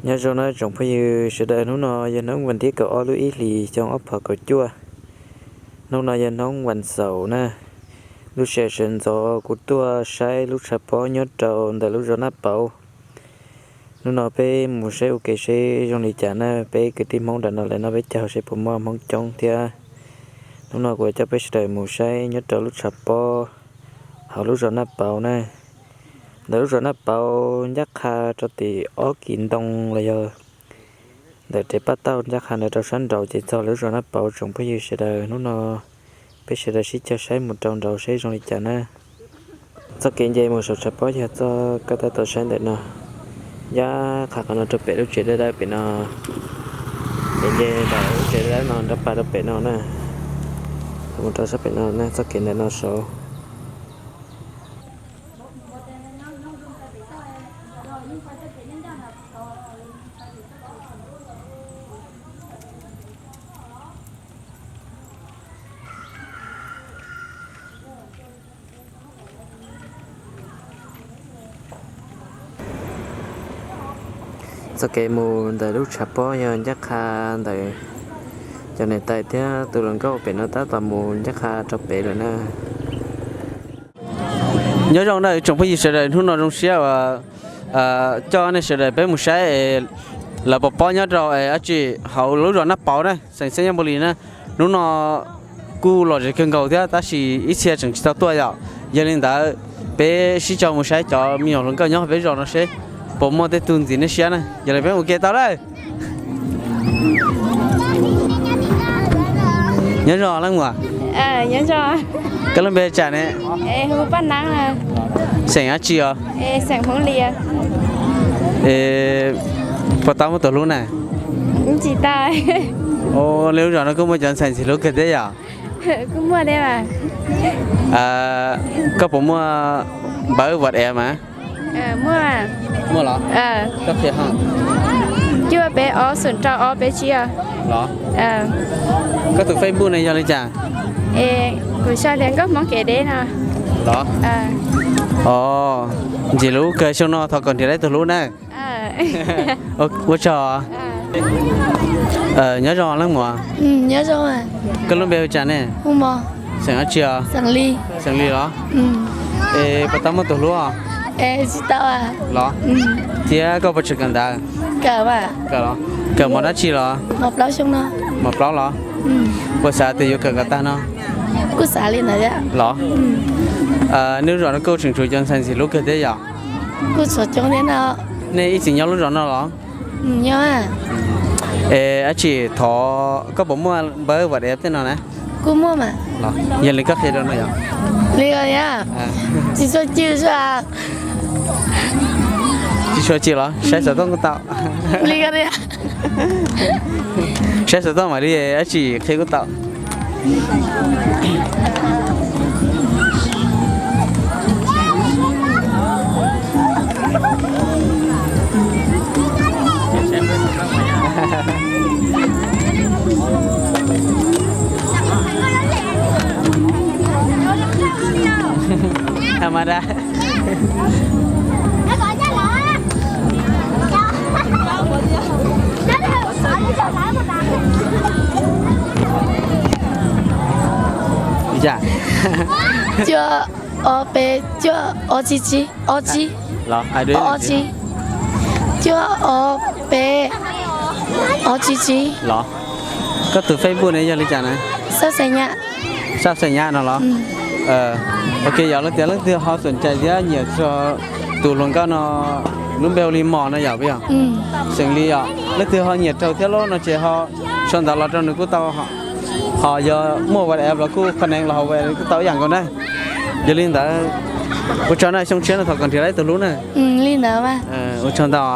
Nyob zoo na tsoom phooj ywg sawv daws, hnub no yog hnub vas thib kaum ob lub ib hlis xyoo ob phav kaum cuaj. Hnub no yog hnub vas xaum na. Lub sij hawm sawv ntxov kuv tuaj saib lub tshav pob nyob rau ntawm lub zos Naj Pauv. Hnub no peb mus saib ua ke seb zoo li cas na, peb kwv tij Hmoob nram no lawv noj peb caug seb puas muaj Hmoob coob thiab. Hnub no kuv coj peb sawv daws mus saib nyob rau lub tshav pob hauv lub zos Naj Pauv na. Ntawm lub zos Naj Pauv ncaj qha rau tim ob kis ntoo los yog ntawm tes paj tauj ncaj qha ntawd rau sab nraud ces txog lub zos Naj Pauv tsoom phooj ywg sawv daws. Hnub no peb sawv daws sib caw saib mus rau nraud seb zoo li cas na. Txoj kev nce mus saum tshav pob yog txoj koj tab tom saib ntawm no, ncaj qha qhov no rau pem lub tsev dawb dawb pem no. Kev nce ntawm lub tsev dawb dawb no nrov pa rau pem no na. Mus rau sab pem no na, txoj kev ntawm no saud. Txoj kev mus ntawm lub tshav pob yog ncaj qha ntawm cov niam tais thiab tus hluas nkauj pem no tab tom mus ncaj qha rau pem lawm na. Nyob zoo na tsoom phooj ywg sawv daws, hnub no zoo siab uas coj nej sawv daws peb mus saib es lawv pov pob nyob rau es dab tsi hauv lub zos Naj Pauv na, xeev Xeeb Nyob Npaus Lis na. Hnub no kuj los zem kawg nkaus thiab tab sis ib txhia tseem tsis tau tuaj yom. Yog li ntawd peb sib caw mus saib cov me nyuam hluas nkauj nyob peb zos no seb puas muaj tej tug ntxiv nej siab na. Yog li peb mus ke tau lawm. Nyob zoo leej muam. Koj lub npe tsam ne? Xeem dab tsi os? Puas tau muaj tus hlub na? Li lub zos no kuj muaj cov ntxhais ntxim hlub kawg thiab yom? Koj puas muaj npawb WhatsApp mas? Muaj los? Cuaj peb ob xoom rau ob peb tsib. Los? Koj tus Facebook ne yog li cas? Kuv sau tias Nkauj Hmoob Kev Deb no. Los? Os, ntxim hlub kawg, xyoo no thov kom nrhiav tau tus hlub na. Ua tsaug. Nyob zoo leej muam. Koj lub npe hu tsam ne? Xeem dab tsi os? Xeem Lis los? Es puas tau muaj tus hlub os? Los? Thiab koj puas tseem kawm ntawv? Kawm mos dab tsi los? Mos plaub los? Puas xav tias yuav kawm kom tag no? Los? Nej lub zos no kuj tseem tshuav cov ntxhais ntxim hlub kawg thiab yom? Nej ib txwm nyob lub zos no los? Es dab tsi thov, koj puas muaj npawb WhatsApp tej no na? Yog li koj qhia rau no yom? Tsis tshua ci los? Saib xov tooj kuj tau. Saib xov tooj mam li dab tsi qhia kuj tau. Cuaj ob peb cuaj ob tsib tsib ob tsib. Cuaj ob peb ob tsib tsib. Koj tus Facebook ne yog li cas na? Sab Xeem Nyab no los? Ok, yog leej twg, leej twg ho xom cai thiab nyiam txog tus hluas nkauj no, lub npe hu li Mos no yom, puas yog? Xeem Lis yom, leej twg ho nyiam raug thiab los no ces ho sau ntawv los rau nws kuj tau. Ho yog muaj WhatsApp los kuj connect los hauv WhatsApp kuj tau ib yam nkaus na. Yog li ntawd, ua tsaug na, xyoo tshiab no thov kom nrhiav tau tus hlub na. Ua tsaug ntau.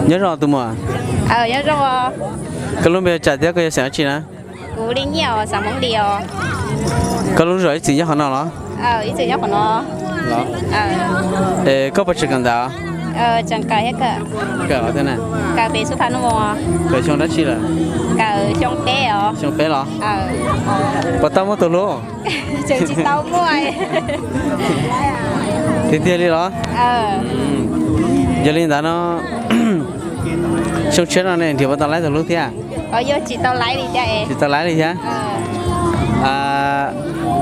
Nyob zoo tus muam. Koj lub npe tsam thiab koj yog xeem dab tsi na? Koj lub zos ib txwm nyob qhov no los? Es koj puas tseem kawm ntawv? Tseem kawm thiab kawm. Kawm os thiab na? Kawm pem xub phav nuj os. Kawm xyoo dab tsi lawm? Kawm xyoo peb os. Xyoo peb los? Puas tau muaj tus hlub? Tseem tsis tau muaj. Tiag tiag li los? Yog li ntawd no, xyoo tshiab no ne nrhiav puas tau laib tus hlub thiab? Tsis tau laib li thiab.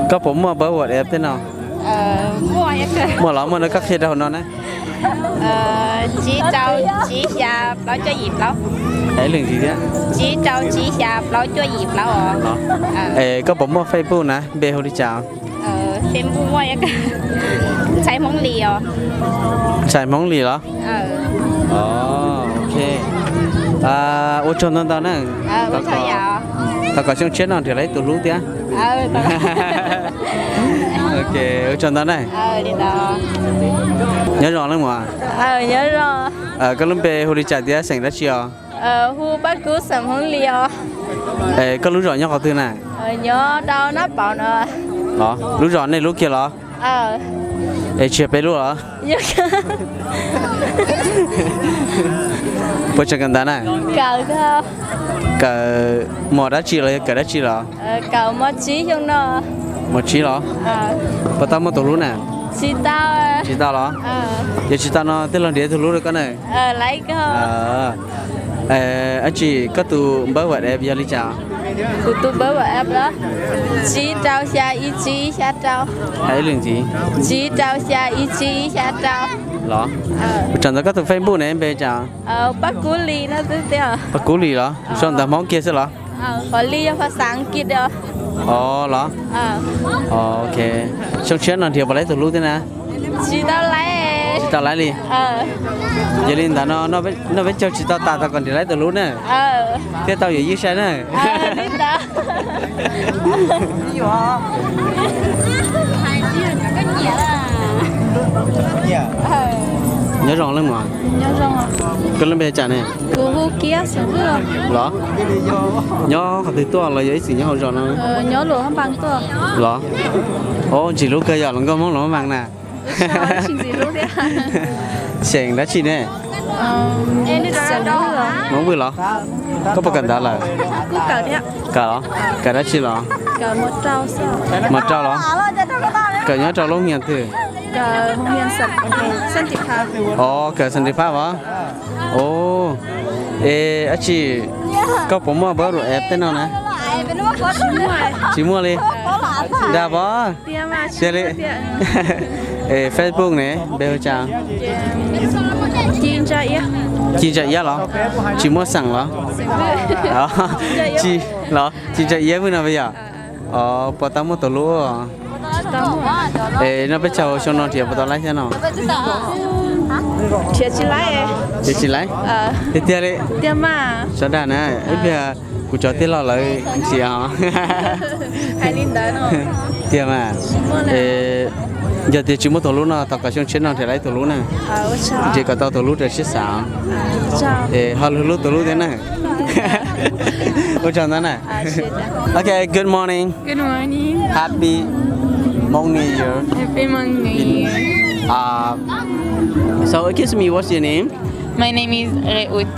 Koj puas muaj npawb WhatsApp tej no? Muaj los, muaj no koj qhia rau hauv no na. Tsib rau tsib xya plaub cuaj yim plaub. Ib leeg ntxiv thiab. Tsib rau tsib xya plaub cuaj yim plaub os. Es koj puas muaj Facebook na, npe hu li cas? Facebook muaj, Ntxhais Hmoob Lis os. Ntxhais Hmoob Lis los? Ok. Ua tsaug ntau ntau na. Thov kom xyoo tshiab no nrhiav laib tus hlub thiab. Ok, ua tsaug ntau na. Nyob zoo leej muam. Koj lub npe hu li cas thiab xeem dab tsi os? Hu Paj Kub xeem Hmoob Lis os. Koj lub zos nyob qhov twg na? Nyob rau Nab Pauv no. Los, lub zos nej lub kiag los? Es tsis yog peb lub los? Puas tseem kawm ntawv na? Kawm mos dab tsi los yog kawm dab tsi los? Mos tsib los? Puas tau muaj tus hlub na? Tsis tau los? Yog tsis tau no tej laug nrhiav tus hlub rau koj na. Dab tsi koj tus npawb WhatsApp yog li cas? Kuv tus npawb WhatsApp los? Tsib rau xya ib tsib xya rau. Hais ib lwm ntxiv. Tsib rau xya ib tsib xya rau. Los? Ua tsaug ntawd koj tus Facebook ne npe cas? Paj Kub Lis no xwb tiag. Paj Kub Lis los? Sau ntawv Hmoob kiag xwb los? Qhov Lis yog phas xas Askiv os. Os los? Ok. Xyoo tshiab no nrhiav puas laib tus hlub thiab na? Tsis tau laib. Tsis tau laib li. Yog li ntawd no noj peb caug tsis tau tas tau kom nrhiav laib tus hlub na. Thiaj tau yuav yij sai na. Nyob zoo leej muam. Koj lub npe cas ne? Los? Nyob qhov twg tuaj los yog ib txwm nyob hauv zos no? Los? Os, ntxim hlub kawg yom, los nkauj Hmoob los mas na. Xeem dab tsi ne? Hmoob Vwj los? Koj puas kawm ntawv lawm? Kawm los? Kawm dab tsi los? Mos rau los? Kawm nyob rau lub hia twg? Os, kawm Xas Ntis Phaj os. Os, es dab tsi, koj puas muaj npawb WhatsApp tej no na? Tsis muaj li. Dag pov. Tiag li. Es Facebook ne npe hu cas? Ci Ntsa Iab los? Tsis muaj xeem los? Tsis los, Ci Ntsa Iab Vwj no puas yog? Os, puas tau muaj tus hlub? Es noj peb caug xyoo no nrhiav puas tau laib thiab no? Nrhiav tsis laib. Tiag tiag li? Sawv dag na, ib pliag kuv cov tij laug lawv nrhiav os. Tiag mas. Yog tias tsis muaj tus hlub no thov kom xyoo tshiab no nrhiav laib tus hlub na. Nrhiav kom tau tus hlub raws siab xav. Es ho hlub hlub tus hlub thiab na. Ua tsaug ntau na. Okay, good morning. Good morning. Happy Hmong New Year. Happy Hmong New Year. Uh, so, excuse me, what's your name? My name is Reut.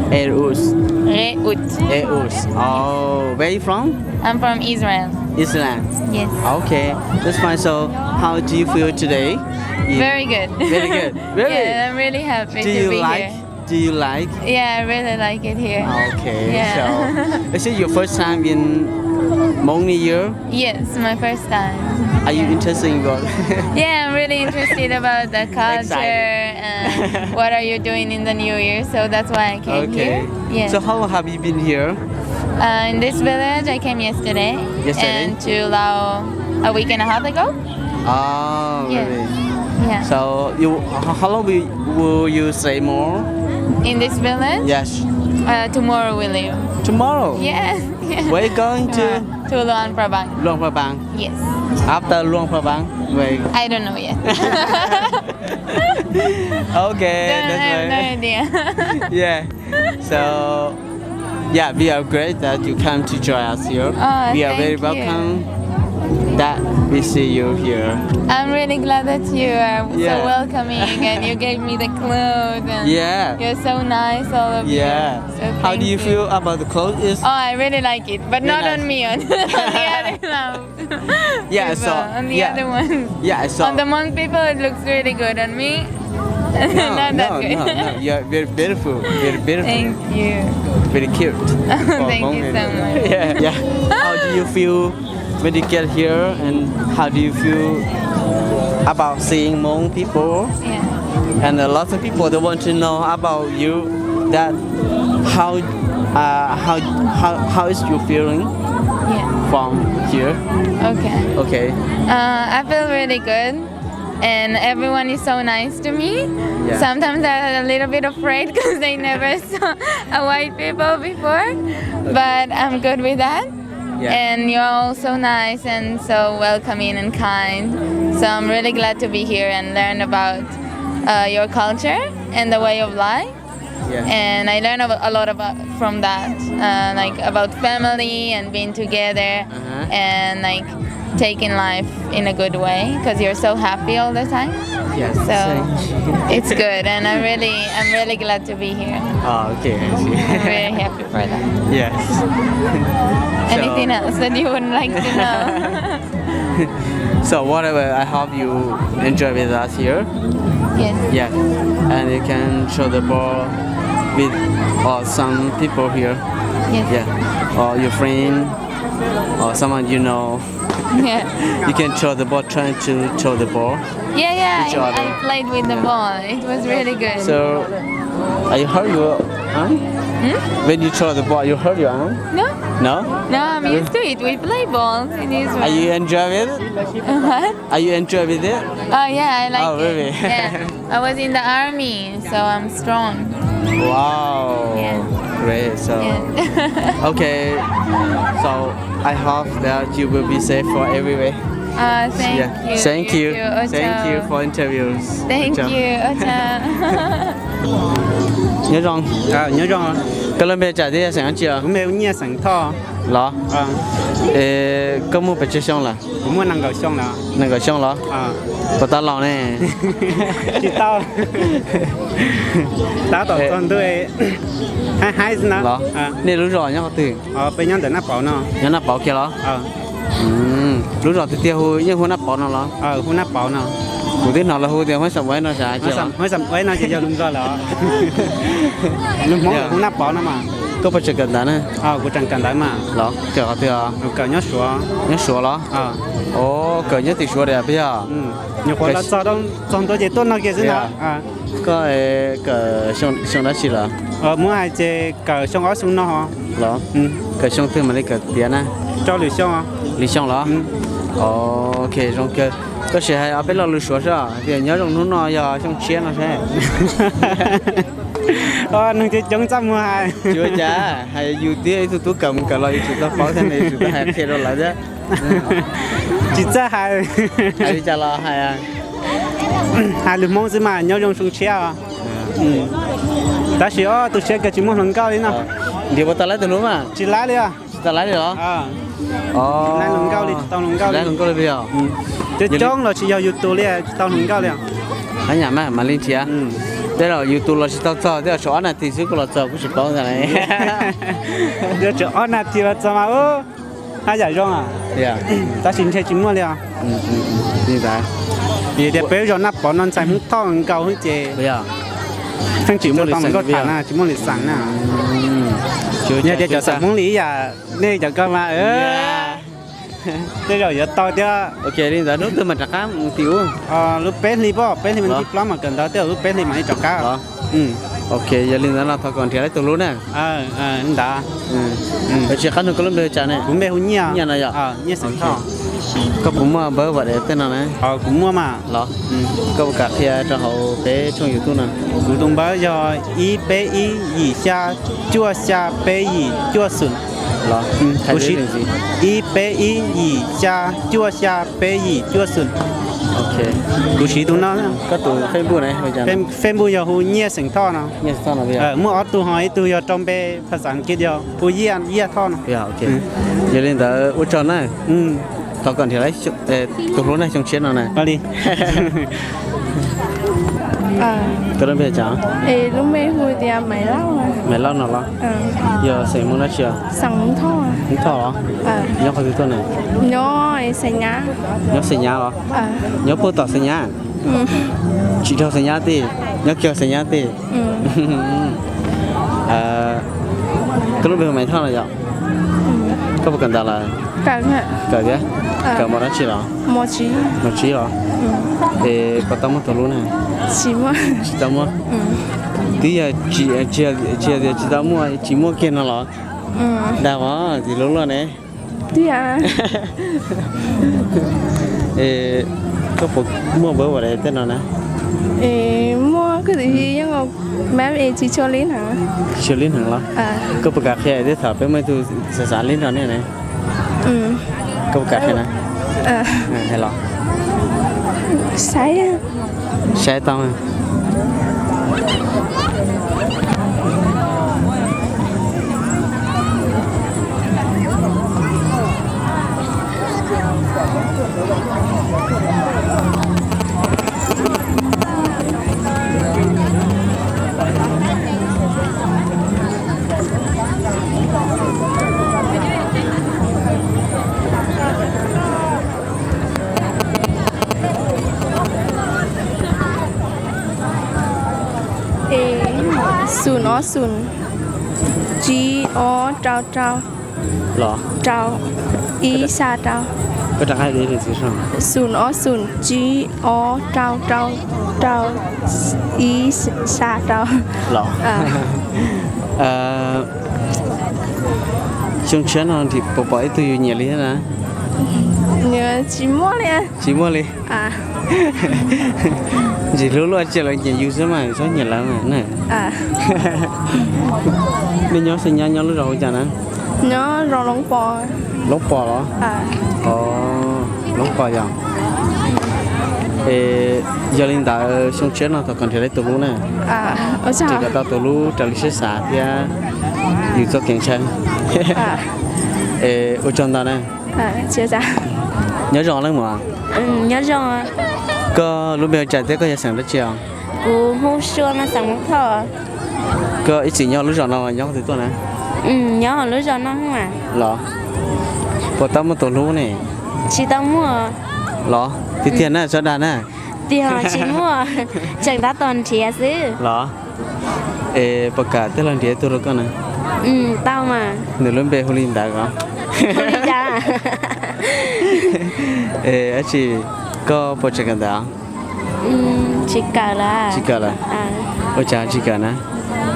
Erus. Reut. Erus. Oh, where are you from? I'm from Israel. Israel. Yes. Okay, that's fine. So, how do you feel today? Very good. Very good. Really? Yeah, I'm really happy to be here. Do you like? Do you like? Yeah, I really like it here. Okay, yeah. So, is it your first time in Hmong New Year? Yes, my first time. Are you interested in what? Yeah, I'm really interested about the culture and what are you doing in the New Year, so that's why I came here. Okay. Yeah. So how have you been here? Uh, in this village, I came yesterday. Yesterday? And to Lao a week and a half ago. Oh, yes. Really? Yeah. So you, h-, how long will, will you stay more? In this village? Yes. Uh, tomorrow we leave. Tomorrow? Yes. Where you going to? Uh, to Luang Prabang. Luang Prabang. Yes. After Luang Prabang, where? I don't know yet. Okay, don't have no idea. Yeah. So, yeah, we are great that you come to join us here. Oh, we are very welcome. that we see you here. I'm really glad that you are so Yeah. welcoming and you gave me the clothes and Yeah. you're so nice, all of you. Yeah. So How do thank you you. feel about the clothes? Is Oh, I really like it, but Very not nice. on me, on, on the other love. Yeah, I people, saw. on the Yeah. other ones. Yeah, I saw. On the Hmong people, it looks really good. On me, No, not that no, good. no, no. You're very beautiful. Very beautiful. Thank you. Very cute. For Thank you Hmong so people. much. Yeah. Yeah. How do you feel when you get here, and how do you feel about seeing Hmong people? Yeah. And a lot of people, they want to know about you, that how uh, how how how is your feeling Yeah. from here? Okay. Okay. Uh, I feel really good, and everyone is so nice to me. Yeah. Sometimes I'm a little bit afraid because I never saw a white people before, but I'm good with that. Yeah. And you're all so nice and so welcoming and kind. So I'm really glad to be here and learn about uh, your culture and the way of life. Yeah. And I learned a a lot about from that, uh, like Oh. about family and being together Uh-huh. and like taking life in a good way because you're so happy all the time. Yes. So Thank you. it's good, and I'm really, I'm really glad to be here. Oh, okay, I see. I'm very happy for that. Yes. Anything So else that you would like to know? So whatever, I hope you enjoy with us here. Yes. Yeah. And you can throw the ball with or some people here. Yes. Yeah. Or your friend or someone you know. Yeah. You can throw the ball, trying to throw the ball. Yeah, yeah, Each I, other. I played with the Yeah. ball. It was really good. So, are you hurt your arm? Hmm? When you throw the ball, you hurt your arm? No. No? No, I'm Really? used to it. We play ball in Israel. Are you enjoy with it? What? Are you enjoy with it? Oh, yeah, I like Oh, it. Really? Yeah. I was in the army, so I'm strong. Wow. Yeah. Great. So, Yeah. okay. So, I hope that you will be safe for everywhere. Uh, thank Yeah. you. Thank You you. too, Thank you Ocho. for interviews. Thank Ocho. you, Ocho. Nyob zoo. Ah, nyob zoo. Koj lub npe tsam thiab xeem dab tsi os? Kuv npe hu Nyiaj xeem Thoj. Los? Ah. Es koj muaj pes tsawg xyoo lawm? Kuv muaj nees nkaum xyoo lawm. Nees nkaum xyoo los? Ah. Puas tau laus ne? Tsis tau. Tab tom Eh. txog ntu haib haib xwb na. Los? Ah. Nej lub zos nyob qhov twg? Oh, peb nyob ntawm Naj Pauv no. Nyob Naj Pauv kiag los? Ah. Mm, lub zos tiag tiag hu yeej hu Naj Pauv no los? Ah, hu Naj Pauv no. Kuv twb hnov lawv hu tias Huab Xam Ueb no sas Huab Xam, Huab Xam Ueb no ces yog lub zos lawm. Lub Hmoob Yog. lawv hu Naj Pauv no mas. Koj puas tseem kawm ntawv na? Ah, kuv tseem kawm ntawv mas. Los, kawm qhov twg os? Kawm nyob Suav. Nyob Suav los? Ah. Oh, kawm nyob tim Suav tiag puas yog? Mm. Nyuam qhuav Kawm los txog, txog ntua ces tuaj no kiag xwb na. Yog. Ah. Koj, eh, kawm xyoo, xyoo dab tsi lawm? Muab hais ces kawm xyoo ob xyoo no. Los? Mm. Kawm xyoo twg mam li kawm tiav na? Rau lwm xyoo. Lwm xyoo los? Mm. Ok, zoo kawg. Koj sim hais ob peb lo lus Suav seb, tias nyob zoo hnub no yog xyoo tshiab no seb. Neeg coob coob txaj muag hais. Tsis ua cas, hais yus twb yog ib tug tub kawm mus kawm los yus tsis tau paub thiab no yus tsis tau hais qhia rau lawv thiab. Tsis txawj hais. Hais li cas los hais. Hais lus Hmoob xwb mas nyob zoo xyoo tshiab os. Tab sis ob tug siab kawg tsis muaj hluas nkauj li no. Nrhiav puas tau laib tus hlub mas? Tsis laib li os. Tsis tau laib li los? Laib hluas nkauj li, tsis tau hluas nkauj li. Coob coob los tsis yog yus tus li, tsis tau hluas nkauj li. Hab nyam mas mam li nrhiav. Tej zaum yus tus los tsis tau txog, tej zaum tshuav ob nas this xwb kuv los txog kuv tsis paub ntag. Tej zaum tshuav ob nas this los txog mas haj yam zoo. Tab sis ntshe tsis muaj li os. Vim tias peb zos Naj Pov no ntxhais Hmoob Thoj nkaus xwb ces pheej tsis muaj tau hluas nkauj tham na, tsis muaj lwm xeem na. Yog tias cov xeem Hmoob li ib yam nej cov ko mas tej zaum yuav tau thiab. Ok, li ntawd hnub twg mas rov qab mus tim ub? Lub peb hlis pob, peb hlis mas nti plaub mas kawm ntawv, tej zaum lub peb hlis mam li rov qab. Ok, yog li ntawd no thov kom nrhiav laib tus hlub na. Ntawd. Tsis qab nug koj lub npe hu cas ne? Kuv npe hu Nyiaj. Nyiaj no yom? Nyiaj xeem Thoj. Koj puas muaj npawb WhatsApp tej no na? Kuv muaj mas. Los, koj puas kam qhia rau hauv peb tshooj YouTube no? Kuv tus npawb yog ib peb ib yim xya cuaj xya peb yim cuaj xum. Los, kuv siv ib peb ib yim xya cuaj xya peb yim cuaj xum. Ok. Kuv siv tus no. Koj tus Facebook ne? Facebook yog hu Nyiaj xeem Thoj no. Muaj ob tug ho ib tug yog rau npe phas xas Askiv yog hu Yiaj, Yiaj Thoj no. Yog li ntawd ua tsaug na. Thov kom nrhiav tus hlub na xyoo tshiab no na. Koj lub npe cas? Maiv Lauj no los? Yog xeem Hmoob dab tsi os? Hmoob Thoj los? Nyob qhov twg tuaj na? Nyob Xeem Nyab los? Nyob puag tom Xeem Nyab? Tsis dhau Xeem Nyab tij, nyob kiag Xeem Nyab tij. Koj lub npe hu Maiv Thoj no yom? Koj puas kawm ntawv lawm? Kawm thiab? Kawm mos dab tsi los? Mos tsib los? Es puas tau muaj tus hlub na? Tsis tau muaj. Twb yog tsis, tsis yog tias tsis tau muaj, tsis muaj kiag no los? Dag os, tsis hlub luaj ne. Koj puas muaj npawb ua dais tej no na? Muaj, koj twb yeej mab es tsis tshua lib hneev. Tsis tshua lib hneev los? Koj puas kam qhia tej thaum peb muaj ib tug xav xav lib nrog nej ne? Koj puas kam qhia na? Hais los. Saib tau. Xoom ob xoom, tsib ob rau rau, rau ib xya rau. Xoom ob xoom, tsib ob rau rau, rau ib xya rau. Xyoo tshiab no puas pom ib tug yus nyiam li thiab na? Tsis muaj li. Tsis muaj li. Ntsis hlub luaj cia lawv nyiam yus xwb mas txhob nyiam lawv na. Nej nyob Xeem Nyab nyob lub zos hu cas na? Loob Pos los? Loob Pos yog. Es yog li ntawd xyoo tshiab no thov kom nrhiav tau tus hlub na. Nrhiav kom tau tus hlub raws li siab xav thiab yus txoj kev ntshaw. Es ua tsaug ntau na. Nyob zoo leej muam. Koj lub npe hu cas thiab koj yog xeem dab tsi os? Kuv hu Sua no, xeem Hmoob Thoj. Koj ib txwm nyob lub zos no los nyob qhov twg tuaj na? Nyob lub zos no mas. Los? Puas tau muaj tus hlub ne? Tsis tau muaj. Los? Tiag tiag na, txhob dag na. Tiag, tsis muaj. Tseem tab tom nrhiav xwb. Los? Es puas kam tej laug nrhiav ib tug rau koj na? Tau mas. Nws lub npe hu li ntawd os. Es dab tsi, koj puas tseem kawm ntawv? Tsis kawm lawm. Tsis kawm lawm? Ua cas tsis kawm na?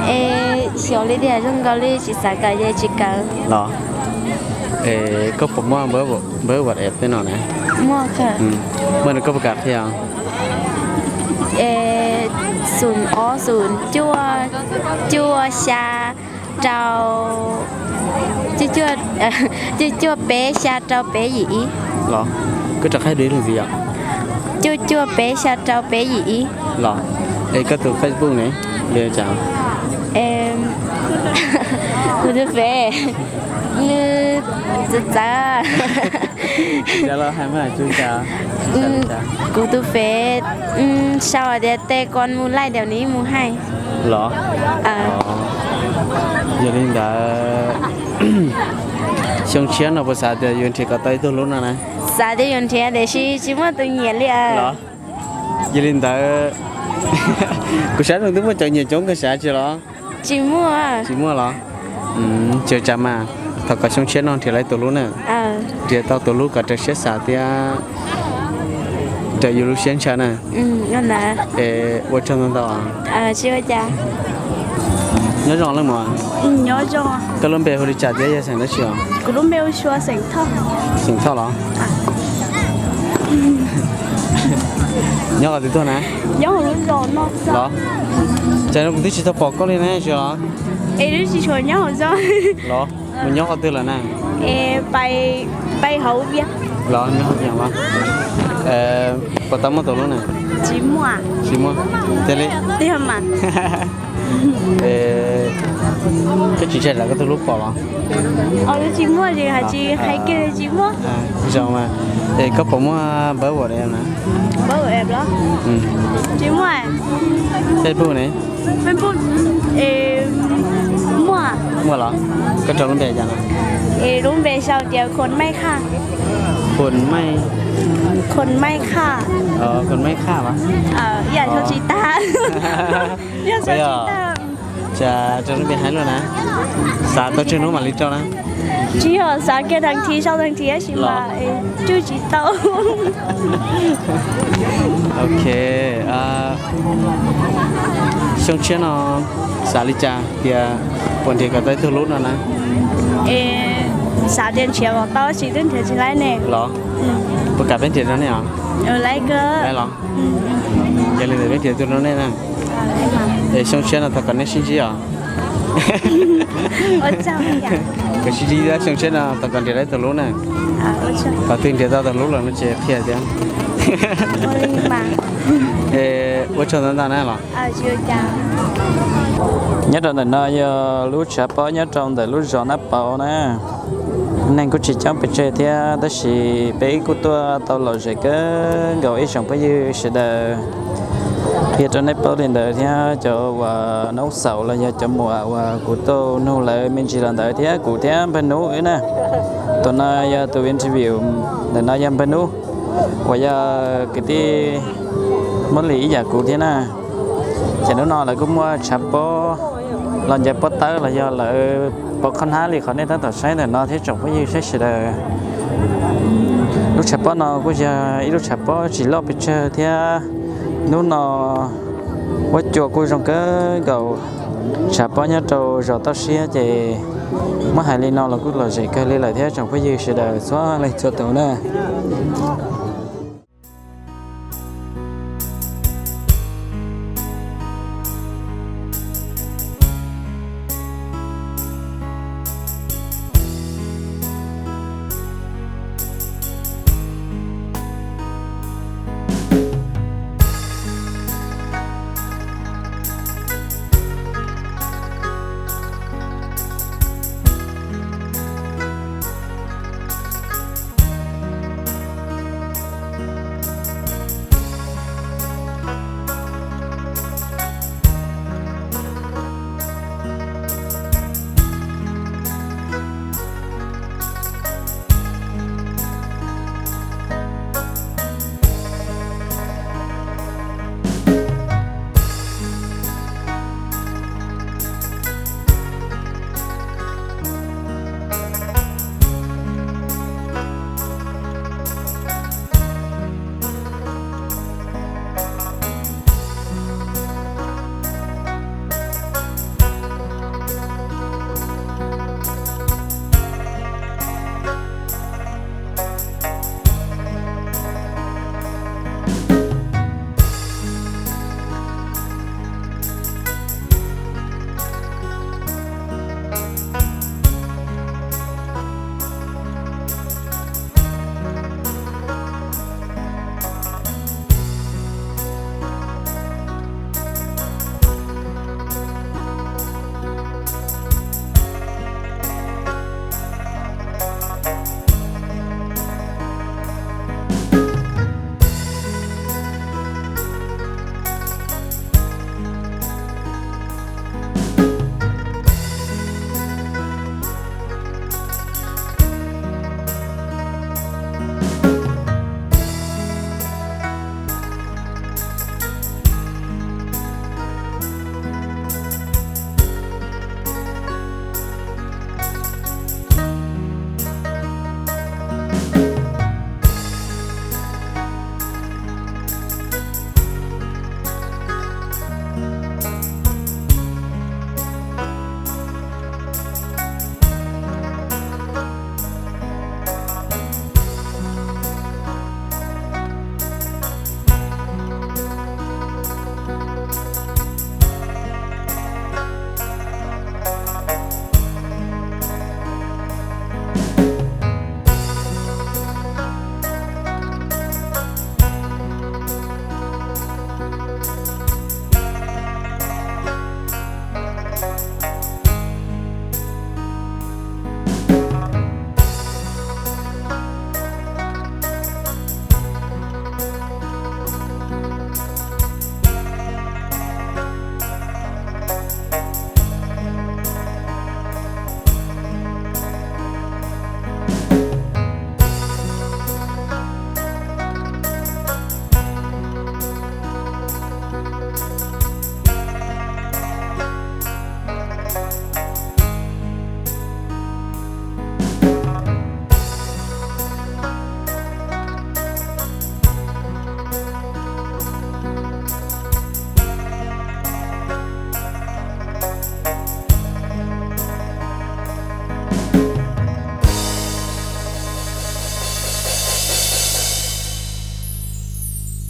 Es xyov li tias zoo nkaus li tsis xav kawm ces tsis kawm. Los? Es koj puas muaj npawb WhatsApp tej no na? Muaj. Muaj no koj puas kam qhia? Xoom ob xoom cuaj, cuaj xya rau, cuaj cuaj peb xya rau peb yim ib. Los? Koj rov qab dua ib lwm ntxiv yom. Cuaj cuaj peb xya rau peb yim ib. Los? Es koj tus Facebook ne? Li cas? Kuv tus Face, nws txawv txawv. Kuv tus Face sau tias Tê Con Mu Like Dèo Ní Mu Hay. Los? Yog li ntawd, xyoo tshiab no puas xav tias yuav nrhiav kom tau ib tug hlub no na? Xav tias yuav nrhiav tiam sis tsis muaj tus nyiam li. Los? Yog li ntawd, kuv saib zoo twb muaj cov nyiam coob kawg sav tsis los? Tsis muaj. Tsis muaj los? Tsis ua cas mas, thov kom xyoo tshiab no nrhiav tau tus hlub na. Nrhiav tau tus hlub kom raws siab xav thiab raws yus lub siab ntshaw na. Es ua tsaug ntau ntau. Nyob zoo leej muam. Koj lub npe hu li cas thiab yog xeem dab tsi os? Kuv lub npe hu Sua, xeem Thoj. Xeem Thoj los? Nyob qhov twg tuaj na? Nyob hauv lub zos no los? Cas kuv twb tsis tau pom koj li na, tsis los? Es twb tsis tshua nyob hauv zos. Los? Mus nyob qhov twg lawm na? Es pais, pais hauv Vias. Los nyob hauv Vias los? Puas tau muaj tus hlub na? Tsis muaj. Tsis muaj. Tiag li? Tiag mas. Es Koj tsis ntshai lawv koj tus hlub pom los? Tsis muaj, tsis hais, tsis hais kiag tsis muaj. Zoo mas. Es koj puas muaj npawb ua li na? Tsis muaj. Facebook ne? Facebook muaj. Muaj los? Koj rau lub npe cas no? Lub npe sau tias Khuan Maij Khaj. Khuan Maij. Khuan Maij Khaj. Khuan Maij Khaj los? Yam sau tsis tag. Yam sau tsis tag. Cas rau lub npe haib luaj na. Xav tau tsawg hnub mam li rau na? Tsis yog xav kiag dag thiv sau dag thiv tab sis mas cwj tsis tau. Ok. Xyoo tshiab no xav li cas tias puas nrhiav kom tau ib tug hlub no na? Xav tias nrhiav kom tau tab sis twb nrhiav tsis laib ne. Los? Puas kam peb nrhiav rau nej os? Laib los? Yog li ntawd peb nrhiav tus rau nej na. Es xyoo tshiab no thov kom nej sib ntsib os. Kom sib ntsib xyoo tshiab no thov kom nrhiav tau tus hlub na. Qhov twg nrhiav tau tus hlub los no ces qhia thiab. Es ua tsaug ntau ntau na los. Nyob rau ntawm no yog lub tshav pob nyob rau ntawm lub zos Nab Pau na. Neeg kuj tsis coob pes tsawg thiab tab sis peb kuj tuaj tau lom zem kawg nkaus ib tsoom phooj ywg sawv daws. Qhia rau nej paub li ntawd thiab cov uas noob xaus los yog cov muam uas kuv tau nug lawv me ntsis los ntawd thiab kuv thiab npawg Nub wb na. Tus no yog tus interview, ntawm no yog npawg Nub uas yog kwv tij Muab Lis ib yam kuv thiab na. Ces hnub no lawv kuj muaj tshav pob los ncaws pob tawb los yog lawv pov qhov hnab li qhov nej tab tom saib ntawm no thiab tsoom phooj ywg saib sawv daws. Lub tshav pob no kuj yog ib lub tshav pob tsis loj pes tsawg thiab hnub no huab cua kuj zoo kawg nkaus. Tshav pob nyob rau zos Toj Siab ces muab hais li no los kuj lom zem kawg li lawm thiab tsoom phooj ywg sawv daws txhua leej txhua tus na.